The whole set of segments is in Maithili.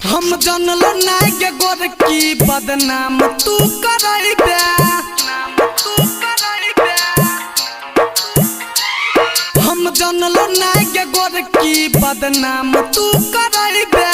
हम जानलो नाय के गोर की बदनाम तू करैबे। हम जानलो नाय के गोर की बदनाम तू करैबे।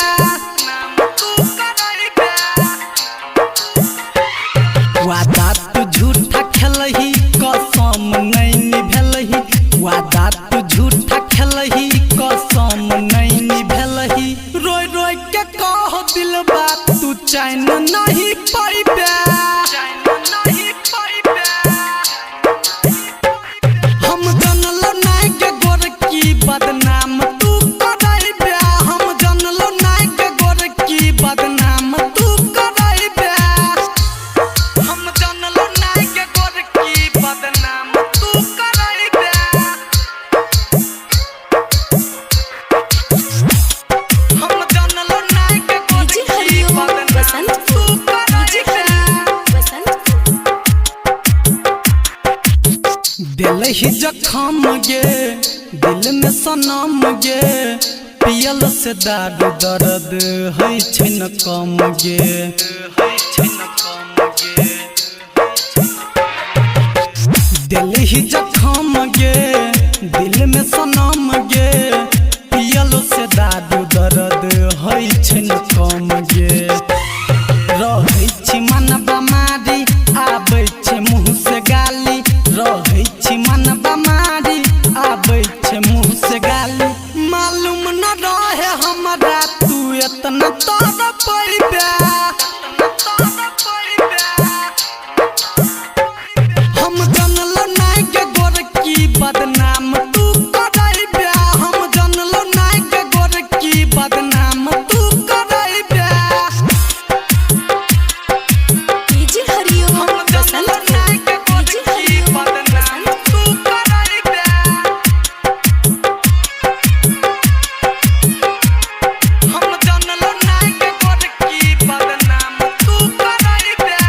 वादा तू झूठा खेलही कसम नहीं निभेलही। वादा तू झूठा खेलही कसम नहीं निभेलही। रोई रोई के कह दिल बात तू चैन नहीं पाइबे। हम जानलो नाय के गोर की बदनाम तू करैबे। हम जानलो नाय के गोर की बदनाम तू करैबे। हम जानलो नाय के गोर की बदनाम तू करैबे। हम जानलो नाय के गोर डीजे की हरिओम बदनाम बसंत तू डीजे करैबे। हरिओम बसंत दिलही जखम गे दिल में सनम गे, पियल से दारू दर्द है छै न कम गे। दिलही जखम गे दिल में सनम गे, पियल से दारू दर्द है छै न कम गे। रहै छी मन बमारी आबै छै मुँह से गाली। रहै छी मन बमारी आबै छै मुँह से गाली। मालूम न रहे हमरा तू एतना तर पैबे। हम जानलो नाय के गोर की बदनाम तू करैबे। हम जानलो नाय के गोर की बदनाम तू करैबे। डीजे हरिओम हम जानलो बसंत नाय के गोर डीजे की हरिओम बदनाम बसंत तू करैबे। हम जानलो नाय के गोर की बदनाम तू करैबे।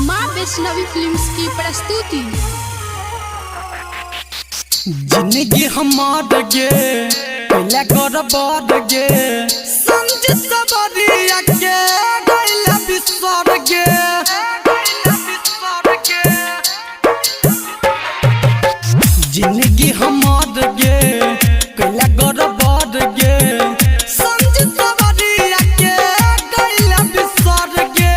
माँ वैष्णवी फिल्म्स की प्रस्तुति। जिंदगी हमार गे पहला गड़बड़ गे, संज सबरिया के गैला बिसर गे। जिंदगी हमार गे कैला गड़बड़ गे, संज सबरिया के गैला बिसर गे।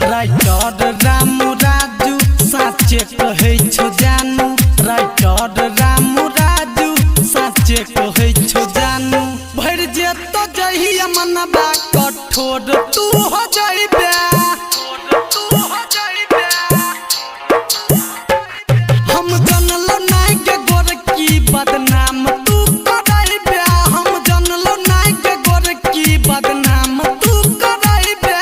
राइटर रामू राजू साचे कहै छो जानू। राइटर रामू राजू साचे कहै छो जानू। भरि जेतो जहिया मनबा कठोर तू हो जइबे। हम जानलो नाय के गोर की बदनाम तू करैबे। हम जानलो नाय के गोर की बदनाम तू करैबे।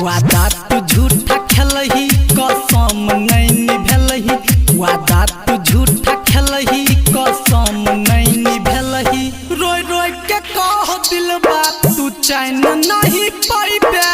वादा तू झूठा खेलही कसम नहीं निभेलही। वादा तू झूठा खेलही कसम नहीं निभेलही। रोई रोई के कह दिल बात तू चैन नहीं पैबे।